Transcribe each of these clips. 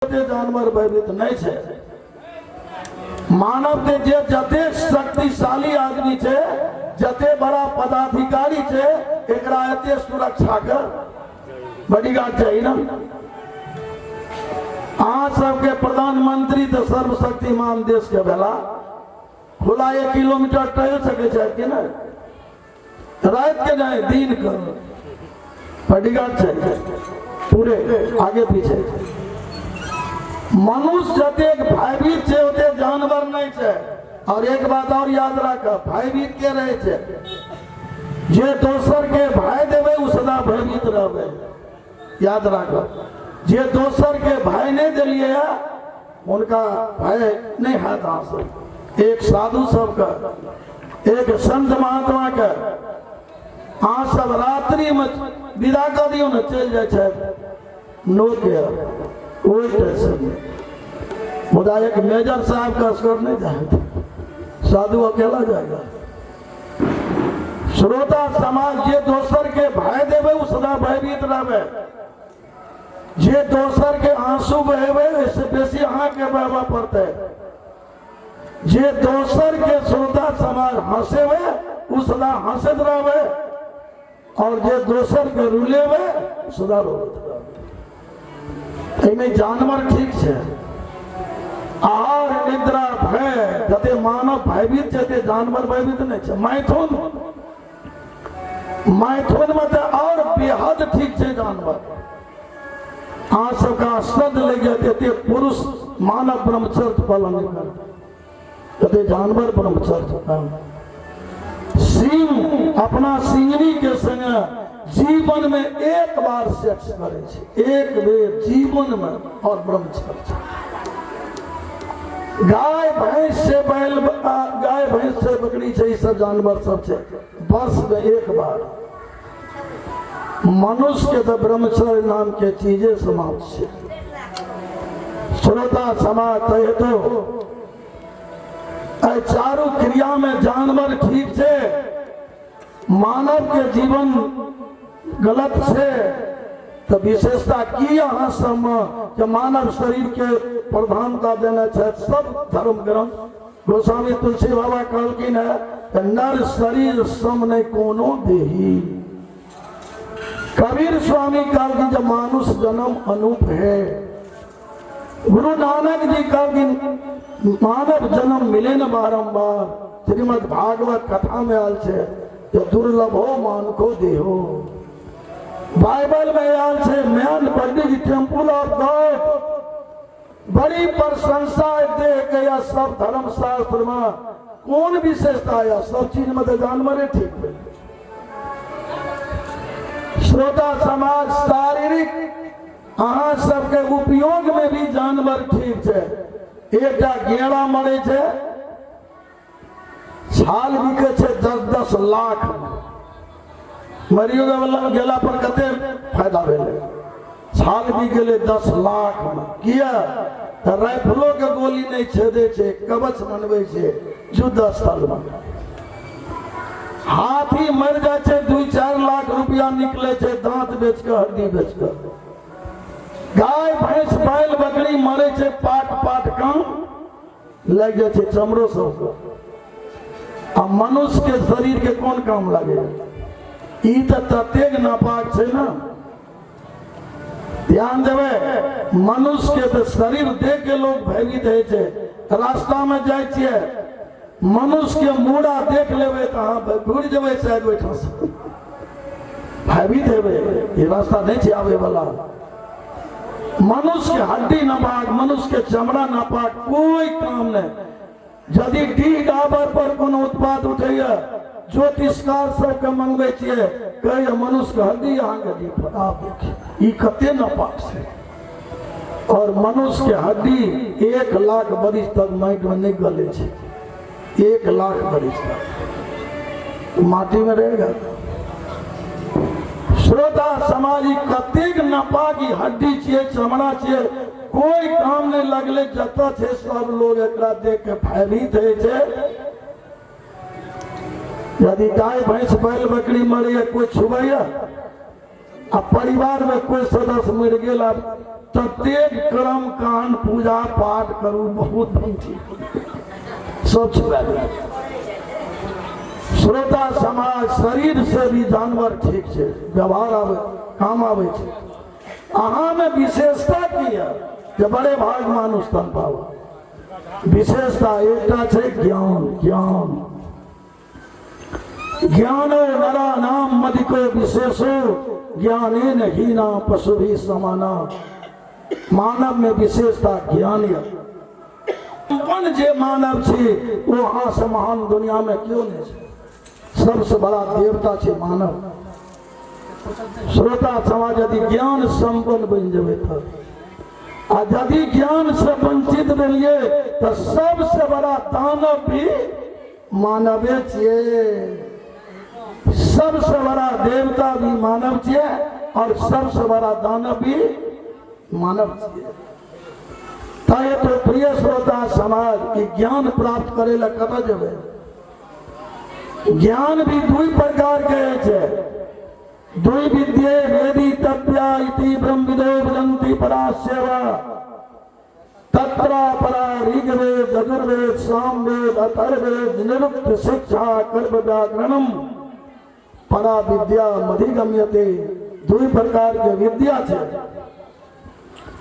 ओते जानवर भयभीत नहि छै। मानव के जे जते शक्तिशाली आदमी छै, जते बड़ा पदाधिकारी छै, एकरा एते सुरक्षा के बॉडीगार्ड चाही ने। अहाँ सबके प्रधानमंत्री तऽ सर्वशक्तिमान देश के भेला, खुला 1 किलोमीटर टहल सकै छथि कि नहि? रात के नहीं, दिन के बॉडीगार्ड चाहिए पूरे आगे पीछे। मनुष्य जतेक भयभीत छै ओते जानवर नहीं छै। और एक बात और याद राख, भयभीत के रहे छै? जे दोसर के भय देवे उ सदा भयभीत रहबे। याद राख, जे दोसर के भय नहीं दिलिए उनका भय नहीं हैत। अहाँ सब एक साधु सबके, एक संत महात्मा के अहाँ सब रात्रि में विदा कर दियौ ने, चलि जाइ छथि, नो केयर, कोई टेंशन नहीं। मुदा एक मेजर साहब का असगर नहीं जाए, साधु अकेला जाएगा। श्रोता समाज, जे दोसर के भय देवे उ सदा भयभीत रहबे। जे दोसर के आंसू बहेबे ओहिसँ बेसी अहाँके बहबऽ पड़तै। जे दोसर के श्रोता समाज हंसेबे उ सदा हंसैत रहबे, और जे दोसर के रुलेबे सदा रोबैत रहबे। एहिमे जानवर ठीक छै। आहार, निद्रा, भय, जते मानव भयभीत छै ते जानवर भयभीत नहि छै। मैथुन, मैथुन में तऽ और बेहद ठीक छै जानवर। अहाँ सबके आश्चर्य लागि जायत, एते पुरुष मानव ब्रह्मचर्य पालन नहि करत, एते जानवर ब्रह्मचर्य पालन। सिंह अपना सिंहनी के संगे जीवन में एक बार सेक्स करे छै, एक बेर जीवन में, और ब्रह्मचर्य। गाय भैंस से बैल, गाय भैंस से बकरी छै, ई सब जानवर सब छै, वर्ष में एक बार। मनुष्य के तऽ ब्रह्मचर्य नाम के चीजे समाप्त छै। श्रोता समाज, तै हेतु एहि चारू क्रिया में जानवर ठीक छै, मानव के जीवन गलत छै। तऽ विशेषता की अहाँ सबमे जे मानव शरीर के प्रधानता देने छथि सब धर्म ग्रंथ? गोस्वामी तुलसी बाबा कहलखिन है तऽ नर शरीर सम नहि कोनो देही। कबीर स्वामी कहलखिन जे मानुष जन्म अनूप है। गुरु नानक जी कहलखिन मानव जन्म मिले न बारंबार। श्रीमद् भागवत कथा में आयल छै जे दुर्लभ हो मानको देहो। बाइबल में आयल छै man body temple of God. बड़ी प्रशंसा देह के या सब धर्म शास्त्र में कोन विशेषता या? सब चीज में तो जानवरे ठीक भेल। श्रोता समाज, शारीरिक अहाँ सबके उपयोग में भी जानवर ठीक छै। एकटा गेड़ा मरे छै, छाल बिकै छै 10-10 लाख में। मरियो गेला पर कते फायदा भेलै? छाल बिक गेलै 10 लाख में। किया? तऽ राइफलो के गोली नहि छेदै छै, कवच बनबै छै युद्ध स्थल में। हाथी मरि जाइ छै, 2-4 लाख रुपया निकलै छै दांत बेच कऽ, हड्डी बेच कऽ। गाय भैंस बैल बकरी मरै छै, पाट पाट काम लागि जाइ छै चमड़ो सबके। आ मनुष्य के शरीर के कोन काम लागे? ई तऽ ततेक नापाक छै ने। ध्यान देबै, मनुष्य के तऽ शरीर देख के लोग भयभीत होइ छै। रास्ता में जाइ छियै, मनुष्य के मूड़ा देख लेबै तऽ अहाँ घुरि जेबै शायद ओहिठाम से, भयभीत हेबै, ई रास्ता नहि छै आबै वाला। मनुष्य के हड्डी नापाक, मनुष्य के चमड़ा नापाक, कोई काम नहीं। यदि डीह डाबर पर कोनो उत्पाद उठैया, ज्योतिषकार सबके मंगबै छियै, कहैया मनुष्य के हड्डी अहाँके डीह पर आब देखिए ई कते नापाक छै। और मनुष्य के हड्डी 1 लाख बरिस तक माटि में नहीं गले छै, 1 लाख बरिस तक माटी में रहेगा। श्रोता समाज, ई कतेक नापाक ई हड्डी छियै, चमड़ा छियै, कोई काम नहीं लगले। जतऽ छै सब लोग एकरा देख के भयभीत होइ छै। यदि गाय भैंस बैल बकरी मरैया, कोई छुबैया? आ परिवार में कोई सदस्य मरि गेल, आब ततेक कर्म कांड पूजा पाठ करू, बहुत धन ठीक सब छुआ देत। श्रोता समाज, शरीर से भी जानवर ठीक छै, व्यवहार आबै, काम आबै छै। अहाँमे विशेषता की यऽ जे बड़े भाग मानुष तन पाबऽ? विशेषता एकटा छै, ज्ञान। ज्ञान, ज्ञानो नरा नाम मधिको विशेषो ज्ञाने न हीना पशु भी समाना। मानव में विशेषता ज्ञान यऽ। अपन जे मानव छी, ओ अहाँ से महान दुनिया में केओ नहि छै। सबसे बड़ा देवता छै मानव। श्रोता समाज, यदि ज्ञान संपन्न बनि जेबै तऽ, आ यदि ज्ञान से वंचित भेलियै तऽ सबसे बड़ा दानव भी मानवे छियै, सबसे बड़ा देवता भी मानव छियै और सबसे बड़ा दानव भी मानव छियै। तैं तो प्रिय श्रोता समाज, ई ज्ञान प्राप्त करे लए कतऽ जेबै? ज्ञान भी दुई प्रकार के होइ छै। दुई विद्ये वेदितव्या इति ब्रह्मविदो वदन्ति परास्यव तत्र परा ऋग्वेद, यजुर्वेद, सामवेद, अथर्ववेद, निरुक्त शिक्षा, कर्म व्याकरणम परा विद्या मधिगम्यते। दुई प्रकार के विद्या छै,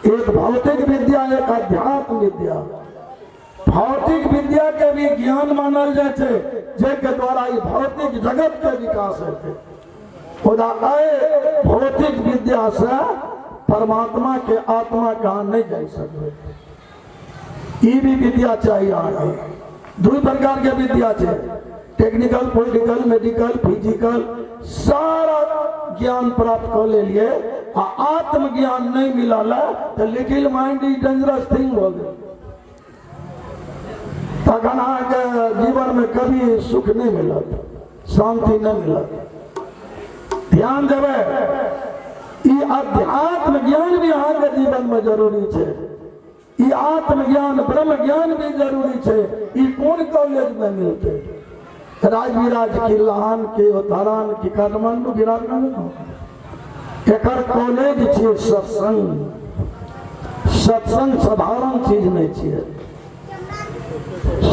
एक भौतिक विद्या, एक अध्यात्म विद्या। भौतिक विद्या के भी ज्ञान मानल जाइ छै, जाहिके द्वारा ई भौतिक जगत के विकास हेतै। मुदा एहि भौतिक विद्या से परमात्मा के, आत्मा के अहाँ नहि जानि सकबै। ई भी विद्या चाही अहाँके। दू प्रकार के विद्या छै, टेक्निकल, पॉलिटिकल, मेडिकल, फिजिकल। सारा ज्ञान प्राप्त कऽ लेलियै आ आत्मज्ञान नहि मिलल है तऽ little mind is dangerous thing भऽ गेल। तखन अहाँके जीवनमे कभी सुख नहि मिलत, शान्ति नहि मिलत। ध्यान देबै, ई अध्यात्म ज्ञान भी अहाँके जीवनमे जरूरी छै। ई आत्मज्ञान, ब्रह्म ज्ञान भी जरूरी छै। ई कोन कॉलेजमे मिलतै? राजविराज की लहान के धरान की काठमांडू, विराटनगर? एकर कॉलेज छियै सत्संग। सत्संग साधारण चीज नहि छियै।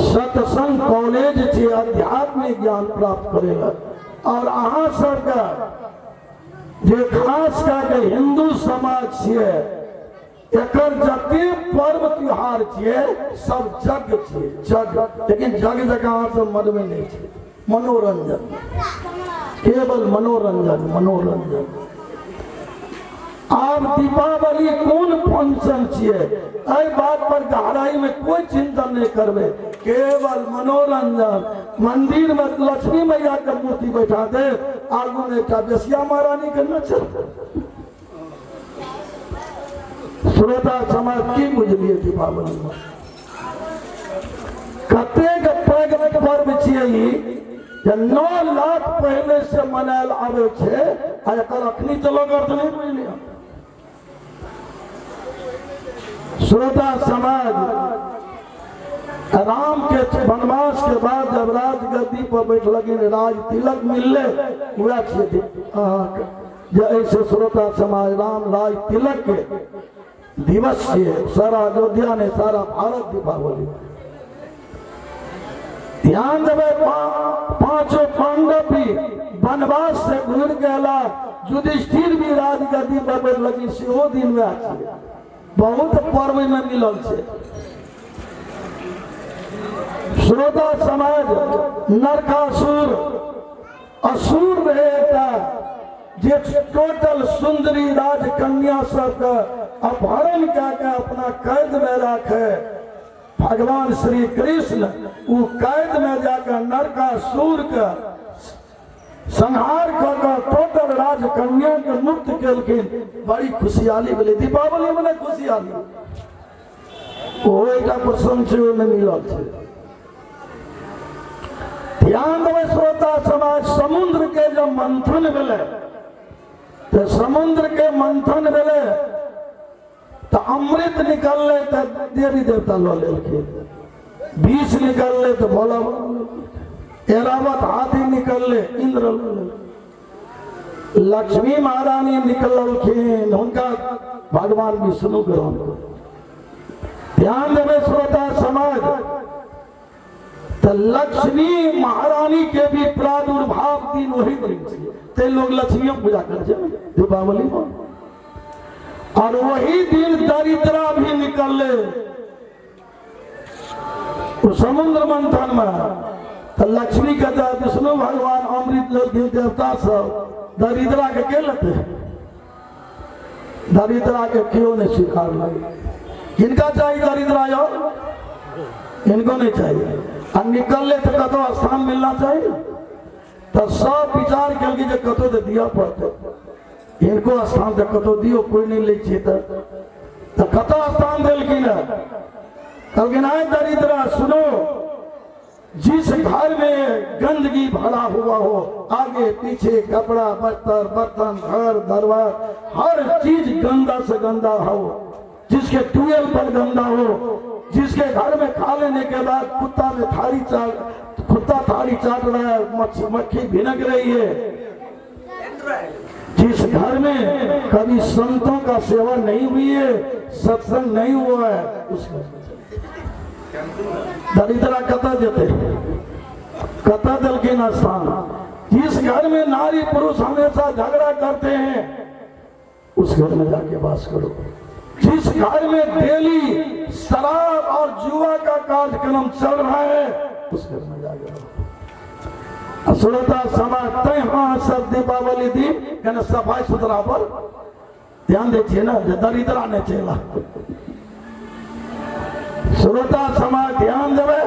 सत्संग कॉलेज छियै आध्यात्मिक ज्ञान प्राप्त करै लए। और अहाँ सबके जे खास कए के हिन्दू समाज छियै, एकर जते पर्व त्योहार छियै सब यज्ञ छियै, यज्ञ। लेकिन यज्ञ जकाँ अहाँ सब मनबै नहि छै। मनोरंजन, केवल मनोरंजन, मनोरंजन। आब दीपावली कोन फंक्शन छियै, एहि बात पर गहराई में कोई चिंतन नहीं करबै, केवल मनोरंजन। मंदिर में लक्ष्मी मैया के मूर्ति बैठा दे, आगू में एकटा बेसिया महारानी के नच। श्रोता समाज, की बुझलियै दीपावली में? कतेक पैघ पर्व छियै ई जे 9 लाख पहिले से मनायल आबै छै, आ एकर अखनी चलक अर्थ नहि बुझलियै। श्रोता समाज, राम के वनवास के बाद जब राज गद्दी पर बैठलखिन, राज तिलक मिलले, वएह छियै अहाँके जे ऐसे श्रोता समाज, राम राज तिलक के दिवस छियै। सारा अयोध्या ने, सारा भारत दीपावली। ध्यान देबै, पांचों पांडव भी वनवास से घुर गेला, युधिष्ठिर भी राजगद्दी पर बैठलखिन, सेहो दिन वएह छियै। बहुत पर्व में मिलल छै। श्रोता समाज, नरकासुर असुर रहे एकटा, जे टोटल सुंदरी राजकन्या सबके अपहरण कए के अपना कैद में राखे। भगवान श्री कृष्ण ओ कैद में जाकर नरकासुर के संहार कऽ कऽ टोटल राजकन्या के मुक्त केलखिन। बड़ी खुशहाली भेलै। दीपावली मने खुशहाली, ओहो एकटा प्रसंग छै, ओहिमे मिलल छै। ध्यान देबै श्रोता समाज, समुद्र के जब मंथन भेलै, तऽ समुद्र के मंथन भेलै तऽ अमृत निकललै तऽ देवी देवता लऽ लेलखिन, विष निकललै तऽ भोला बाबा, एरावत हाथी निकललै, इंद्र लऽ लेलखिन। लक्ष्मी महारानी निकललखिन, हुनका भगवान विष्णु ग्रहण कर। ध्यान देवे श्रोता समाज, तऽ लक्ष्मी महारानी के भी प्रादुर्भाव दिन वही दिन छै, ते लोग लक्ष्मियों पूजा करै छै दीपावली में। और वही दिन दरिद्रा भी निकलले समुद्र मंथन में। तऽ लक्ष्मी के तऽ विष्णु भगवान अमृत लेलखिन, देवता सब दरिद्रा के के लेतै? दरिद्रा के केओ नहीं स्वीकारलक। किनका चाही दरिद्रा? यौ, इनको नहीं चाहिए। आ निकलले तऽ कतौ स्थान मिलना चाही। तऽ सब विचार केलकै जे कतौ तऽ दिअ पड़तै हिनको स्थान, तऽ कतौ दियौ, कोइ नहि लै छियै। तऽ कतौ स्थान देलखिन हँ? कहलखिन, आय दरिद्रा सुनो, जिस घर में गंदगी भरा हुआ हो, आगे पीछे कपड़ा बस्तर बर्तन घर दरबार हर चीज गंदा से गंदा हो, जिसके ट्यूबवेल पर गंदा हो, जिसके घर में खा लेने के बाद कुत्ता में थाली चाट, कुत्ता थाली चाट रहा है, मक्खी भिनक रही है, जिस घर में कभी संतों का सेवा नहीं हुई है, सत्संग नहीं हुआ है, उस घर में दरिद्रा कतऽ जेतै? कतऽ देलखिन स्थान? जिस घर में नारी पुरुष हमेशा झगड़ा करते हैं, उस घर में जाके वास करो। जिस घर में डेली शराब और जुआ का कार्यक्रम चल रहा है, उस घर में जाके रहो। श्रोता समाज, तैं अहाँ सब दीपावली दिन कने सफाई सुथरा पर ध्यान दै छियै ने, जे दरिद्रा नहि चलि। श्रोता समाज, ध्यान देबै,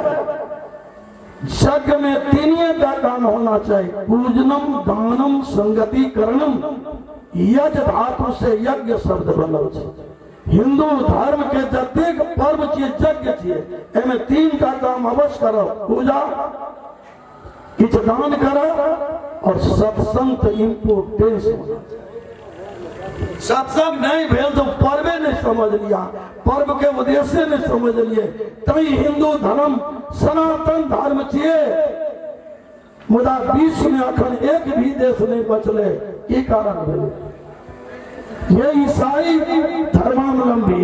यज्ञ में तीनिये टा काम होना चाहिए, पूजनम दानम संगति करणम। यज धातु से यज्ञ शब्द बनल छै। हिंदू धर्म के जतेक पर्व छियै, यज्ञ छियै। एहिमे तीन टा काम अवश्य करब, पूजा, किछु दान करब और सत्संग तऽ इम्पोर्टेंस होना चाही। सत्संग नहीं भेल तो पर्वे नहीं समझ लिया, पर्व के उद्देश्य नहीं समझ लिए। तभी हिंदू धर्म सनातन धर्म छियै, मुदा विश्व में अखन एक भी देश नहीं बचले। की कारण भेलै? ये ईसाई धर्मावलंबी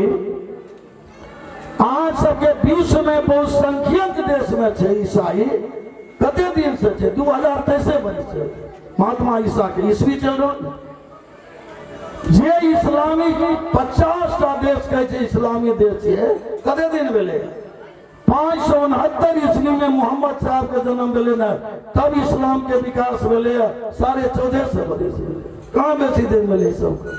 आज सबके विश्व में बहुसंख्यक देश में छै। ईसाई कते दिन से छै? 2023 बरिस छै महात्मा ईसा के ईस्वी चल रहल। जे इस्लामी 50 टा देश कहै छै इस्लामी देश छियै, कते दिन भेलै? 569 ईस्वी में मोहम्मद साहब के जन्म भेलै ने, तब इस्लाम के विकास भेलै। 1450 बरिस भेलै। कहाँ बेसी दिन भेलै सबके?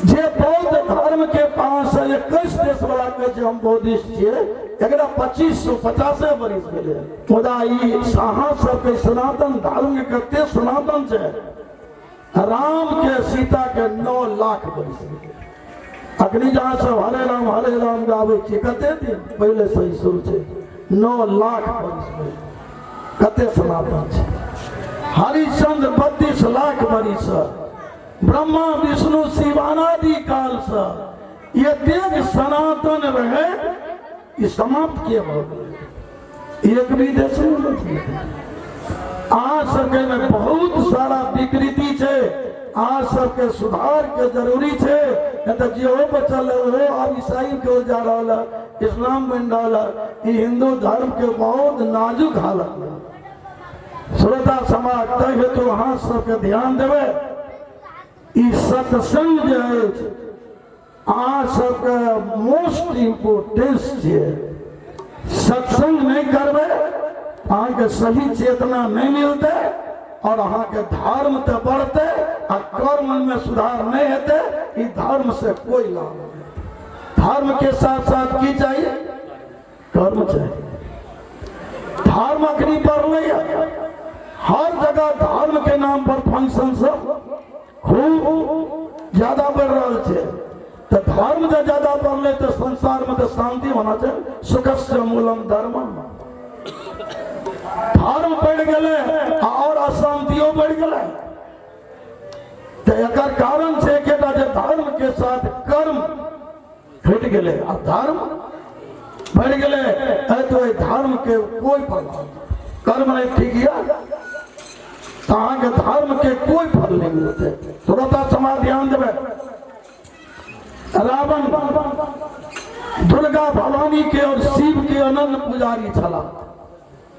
जे बौद्ध धर्म के 521 देश वाला कहै छै हम बौद्धिस्ट छियै, एकरा 2550 बरिस भेलै। मुदा ई अहाँ सबके सनातन धर्म के कते सनातन छै? राम के सीता के 9 लाख बरिस भेलै। अखनी जहाँ सब हरे राम गाबै छियै, कते दिन पहिले से ई शुरू छै? 9 लाख बरिस भेलै। कते सनातन छै? हरिश्चंद्र 32 लाख बरिस, ब्रह्मा विष्णु शिवानादि काल से ये तेज सनातन रहे, ई समाप्त किए भऽ गेलै? एक भी देश नहि बचलै। अहाँ सबके में बहुत सारा विकृति छै, अहाँ सबके सुधार के जरूरी छै। नहि तऽ जेहो बचल है, ओहो आब ईसाई के ओर जा रहल है, इस्लाम बनि रहल है। ई हिंदू धर्म के बहुत नाजुक हालत है। श्रोता समाज, ताहि हेतु अहाँ सबके ध्यान देबै। ई सत्संग जे अछि, अहाँ सबके मोस्ट इम्पोर्टेंस छियै। सत्संग नहि करबै, अहाँके सही चेतना नहि मिलतै और अहाँके धर्म तऽ बढ़तै आ कर्म में सुधार नहि हेतै। ई धर्म से कोई लाभ नहीं। धर्म के साथ साथ की चाहिए? कर्म चाहिए। धर्म अखनी बढ़लै है। हर जगह धर्म के नाम पर फंक्शन सब खूब ज्यादा बढ़ रहल छै। तऽ धर्म जे ज्यादा बढ़लै तऽ संसार में तऽ शांति होना चाही। सुखस्य मूलम धर्म। धर्म बढ़ि गेलै आ और अशांतियो बढ़ि गेलै। तऽ एकर कारण छै एकेटा, जे धर्म के साथ कर्म घटि गेलै आ धर्म बढ़ि गेलै। एहि तो एहि धर्म के कोई प्रभाव नहीं। कर्म नहीं ठीक यऽ, तऽ अहाँके धर्मके कोइ फल नहि मिलतै। श्रोता समाज ध्यान देबै, रावण दुर्गा भवानी के और शिव के अनन्य पुजारी छलाह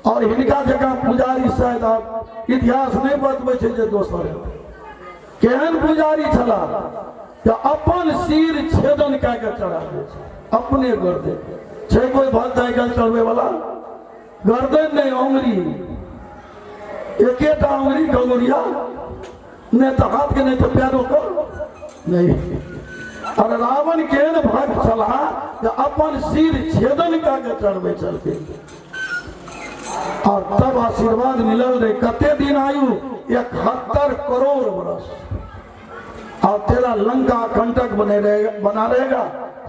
और हिनका जकाँ पुजारी शायद आब इतिहास नहि बतबै छै जे दोसर हेतै। केहन पुजारी छलाह जे अपन सिर छेदन कए के चढ़ा दै छै अपने गर्दन छै। कोइ भक्त आइ काल्हि चढ़बै वाला? गर्दन नहि, अंगुरी, एकेटा अंगुरी गंगुरिया, नहि तऽ हाथके नहि तऽ पैरोके नहि। और रावण केहन भक्त छलाह जे अपन सिर छेदन कए के चढ़बै छलखिन और तब आशीर्वाद मिलल रहे। कते दिन आयु? 71 करोड़ वर्ष। और तेरा लंका कंटक बने रहेगा, बना रहेगा।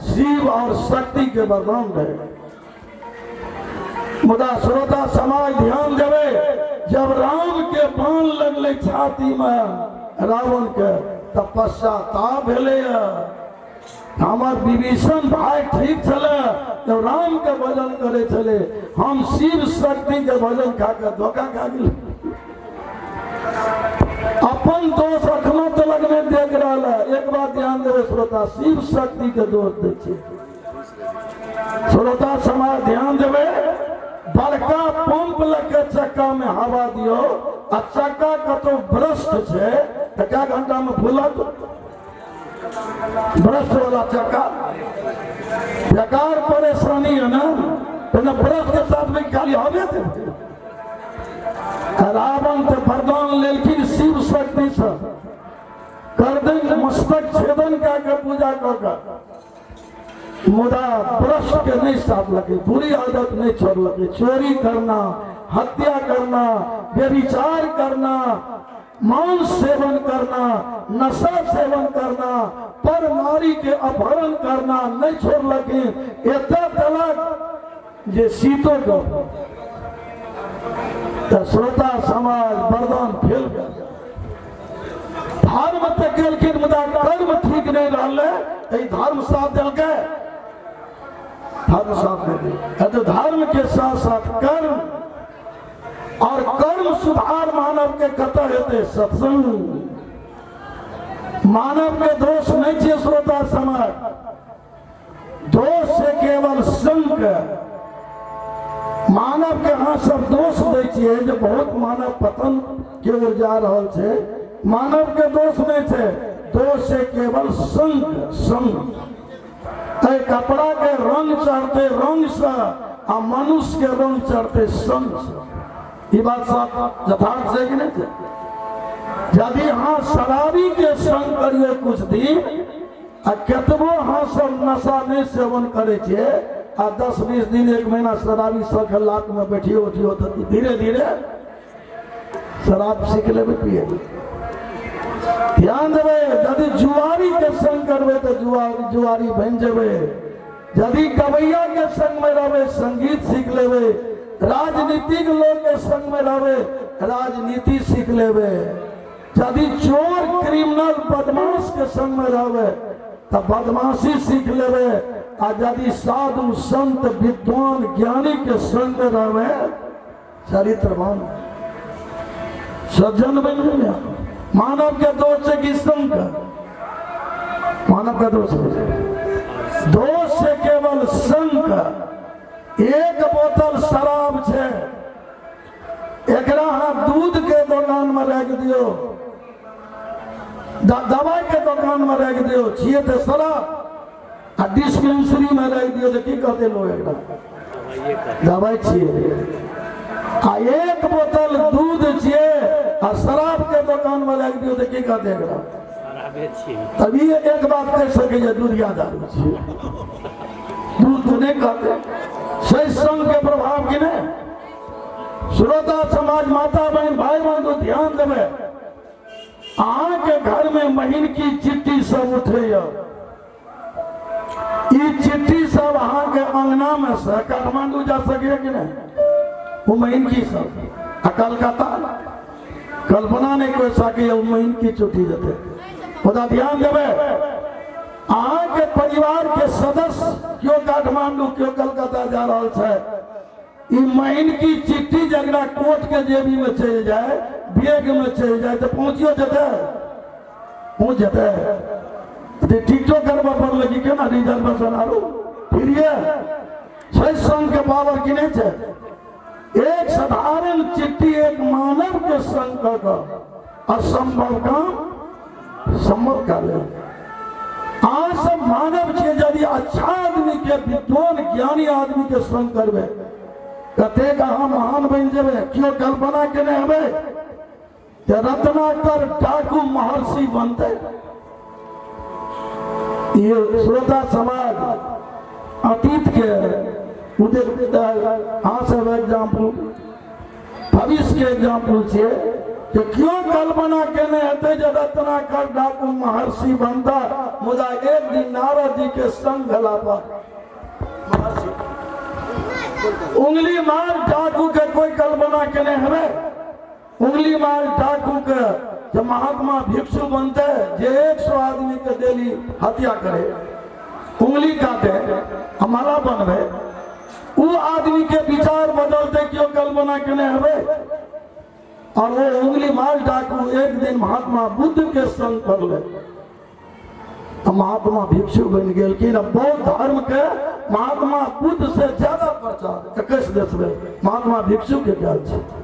शिव और शक्ति के वरदान रहेगा। मुदा श्रोता समाज ध्यान देवे, जब राम के बाण लगले छाती में रावण के, तब पश्चाताप भेलै। हमर विभीषण भाई ठीक छलै जब राम के भजन करे छलै, हम शिव शक्ति के भजन खा के धोखा खा गेल। अपन दोष अखनो तलक नहि देख रहल है। एक बात ध्यान देबै श्रोता, शिव शक्ति के दोष दै छै। श्रोता समाज ध्यान देबै, बड़का पंप लग के चक्का में हवा दियो आ चक्का कतौ भ्रष्ट छै तऽ कए घंटा में फूलत? भ्रष्ट वाला चक्का बेकार परेशानी है ना, तो ना भ्रष्ट के साथ में खाली हवे थे। रावण तो वरदान लेलखिन शिव शक्ति से, गर्दन मस्तक छेदन कए के पूजा कऽ के, मुदा भ्रष्ट के नहीं साथ लगे, बुरी आदत नहीं छोड़लकै। चोरी करना, हत्या करना, व्यभिचार करना, मांस सेवन करना, नशा सेवन करना, पर नारी के अपहरण करना नहीं छोड़लखिन। एतऽ तलक जे सीतो के। तऽ श्रोता समाज, वरदान फेल गेल। धर्म तऽ केलखिन मुदा कर्म ठीक नहि रहलै। एहि धर्म साथ देलकै? धर्म साथ नहि देलकै। तऽ धर्म के साथ साथ कर्म और कर्म सुधार मानव के कतऽ हेतै? सत्संग। मानव के दोष नहीं छै श्रोता समाज, दोष से केवल संग के। मानव के अहाँ सब दोष दै छियै जे बहुत मानव पतन के ओर जा रहल छै। मानव के दोष नहीं छै, दोष से केवल संग। संग एहि कपड़ा के रंग चढ़ते रंग से आ मनुष्य के रंग चढ़ते संग से। ई बात साफ यथार्थ छै कि नहीं छै? यदि अहाँ शराबी के संग करिए कुछ दिन आ कतबो अहाँ सब नशा नहीं सेवन करे छियै आ 10-20 दिन 1 महीना शराबी सबके लात में बैठियो उठियो तऽ धीरे धीरे शराब सीख लेबै पिए। ध्यान देबै, यदि जुआरी के संग करबै तऽ जुआरी बनि जेबै। यदि गवैया के संग में रहबै संगीत सीख लेबै। राजनीतिक लोग के संग में रहबै राजनीति सीख लेबै। यदि चोर क्रिमिनल बदमाश के संग में रहबै तऽ बदमाशी सीख लेबै। आ यदि साधु संत विद्वान ज्ञानी के संग में रहबै चरित्रवान सज्जन बनि गेलै। मानव के दोष छै कि संग के? मानव के दोष नहि, दोष छै केवल संग के। एक बोतल शराब छै, एकरा अहाँ दूध के दोकान में राखि दियौ, दवाई के दोकान में राखि दियौ, छियै तऽ शराब। आ डिस्पेंसरी में राखि दियौ तऽ की कहतै लोग? एकरा दवाई छियै। आ एक बोतल दूध छियै आ शराब के दोकान में राखि दियौ तऽ की कहतै एकरा? तभी एक बात कहि सकैए, दूधिया दारू छियै, दूध तऽ नहि कहतै। से संग के प्रभाव कि नहि? श्रोता समाज, माता बहन, भाई बंधु ध्यान देबै, अहाँके घर में महीनकी चिट्ठी सब उठैया। ई चिट्ठी सब अहाँके अंगना में से काठमांडू जा सकैए कि नहि? ओ महीनकी सब आ कलकत्ता, कल्पना नहि कर सकैए ओ महीनकी चिट्ठी जेतै। मुदा ध्यान देबै, अहाँके परिवार के सदस्य केओ काठमांडू केओ कलकत्ता जा रहल छै। ई महीनकी चिट्ठी जकरा कोट के जेबी में चलि जाए, वेगमे चलि जाय तऽ पहुँचियो जेतै? पहुँच जेतै? तऽ टिकटो करबऽ पड़लै कि केना रिजर्वेशन आरो फिरिये छै। संघ के पावर की नहि छै? एक साधारण चिट्ठी एक मानव के संग कऽ कऽ असंभव काम सम्भव कऽ लेल। अहाँ सब मानव छियै, यदि अच्छा आदमी के, विद्वान ज्ञानी आदमी के संग करबै, कतेक अहाँ महान बनि जेबै। केओ कल्पना केने हेबै जे रत्नाकर डाकू महर्षि बनतै? ये श्रोता समाज, अतीत के अहाँ सब एग्जाम्पल, भविष्य के एग्जाम्पल छियै कि क्यों कल्पना केने हेतै जे रत्नाकर डाकू महर्षि बनता? मुदा एक दिन नारद जी के संग भेला पर महर्षि। उंगली मार डाकू के कोई कल्पना केने हेबै उंगली मार डाकू के जे महात्मा भिक्षु बनते, जे 100 आदमी के डेली हत्या करे, उंगली काटे आ माला बनबे, ओ आदमी के विचार बदलते? क्यों कल्पना केने हेबै? और वो उंगली मार डाकू एक दिन महात्मा बुद्ध के संग करले, महात्मा भिक्षु बनि गेलखिन। बौद्ध धर्म के महात्मा बुद्ध से ज्यादा प्रचार 21 देश में महात्मा भिक्षु के कयल छै।